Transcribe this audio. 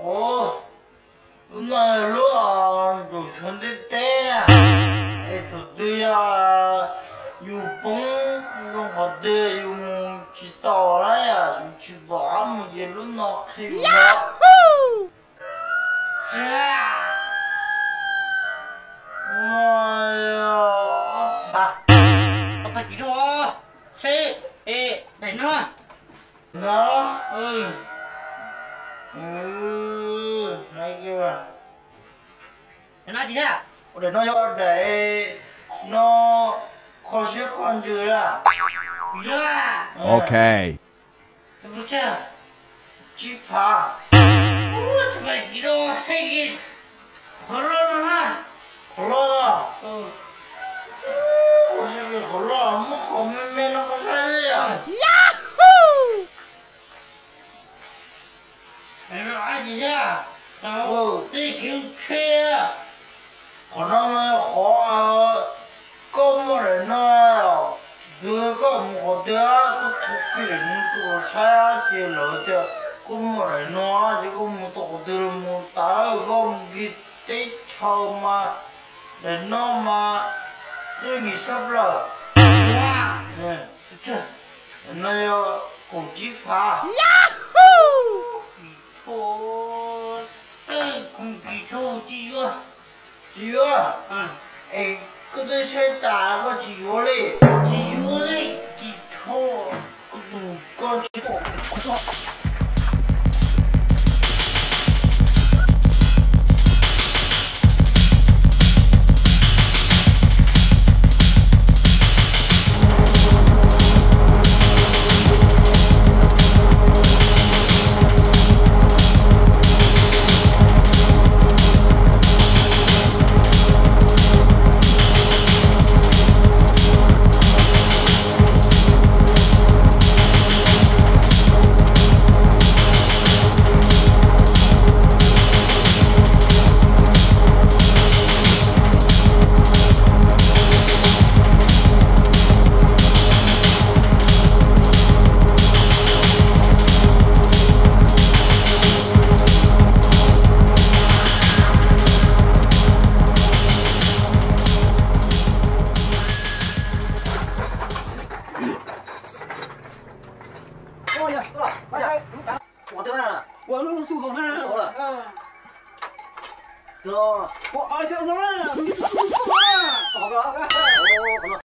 Ub, lub no lub nraum xyov ntev teb na, es thaum twg yog yus poob zoo qhov twg yus mus tsis tau na yom, yus tsis pom qab mus ces lub no qhia yus no. Seb, es daim no. No. Daim no yog daim no kho siab kho ntsws na. Ok. Tsib phav. Qhov loj no. Qhov loj no. Qhov loj, muab qhov me me no koj saib li. Qhov no mas qhov koj muaj daim no, twg koj mus qhov twg koj thov kiag daim no tuaj saib ces lawv tias koj muaj daim no ces koj mus tau qhov twg los mus tas, koj mus kiag teb chaws mas daim no mas twb nkim sab plaws. Daim no yog kaum tsib phav. Tsis yuav. Es koj twb saib tas koj tsis yuav li. Ua, ua, ua, ua, ua, ua, ua,